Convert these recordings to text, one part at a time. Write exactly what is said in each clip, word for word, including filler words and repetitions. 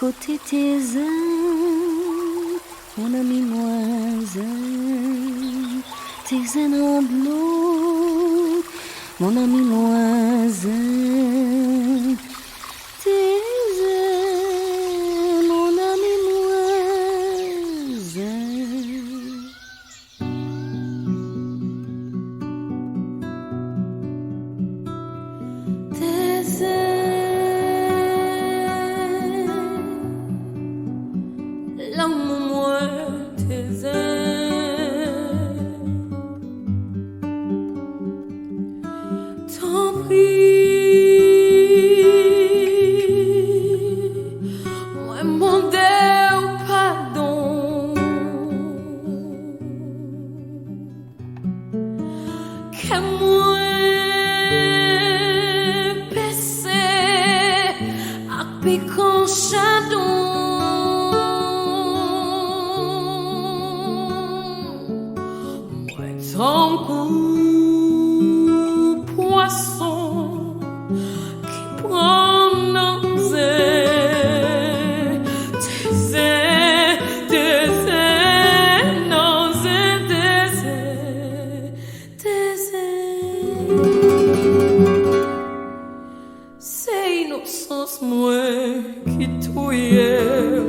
Kote te zen, mon ami mwen zen. Te zen nan dlo, mon ami mwen zen. Te zen, mon ami mwen zen. Te zen, lanmou mwen, te zen. Tanpri, mwen mande w padon. Kè mwen pèse ak pikan chadon. Mwen tankou pwason ki pran nan zen, te zen, te zen, nan zen, te zen, te zen. Se inosans mwen ki touye w.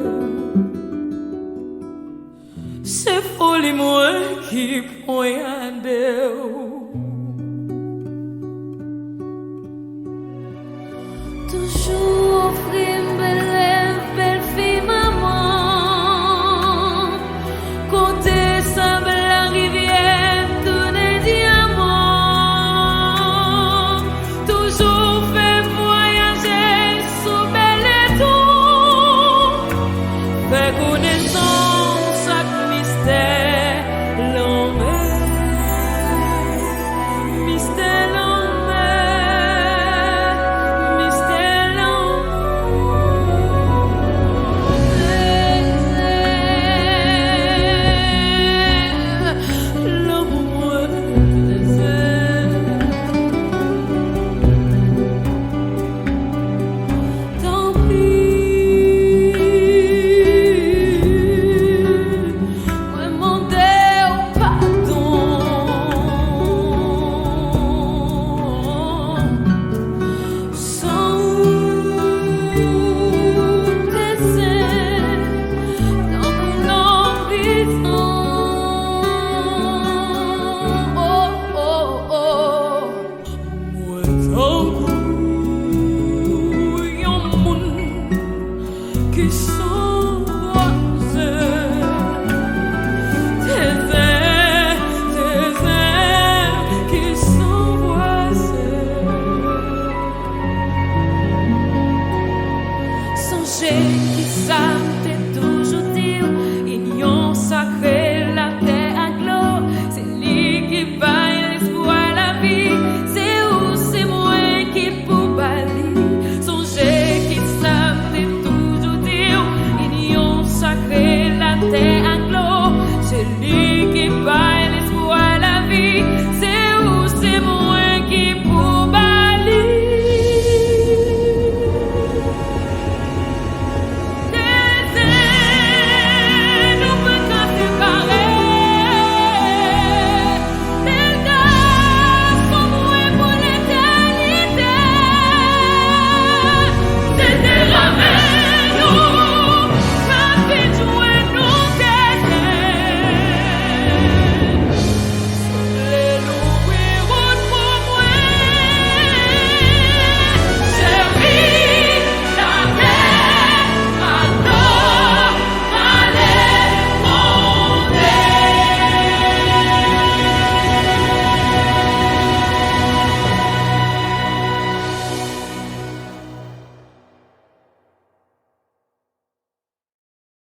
Se foli mwen ki ponyade w.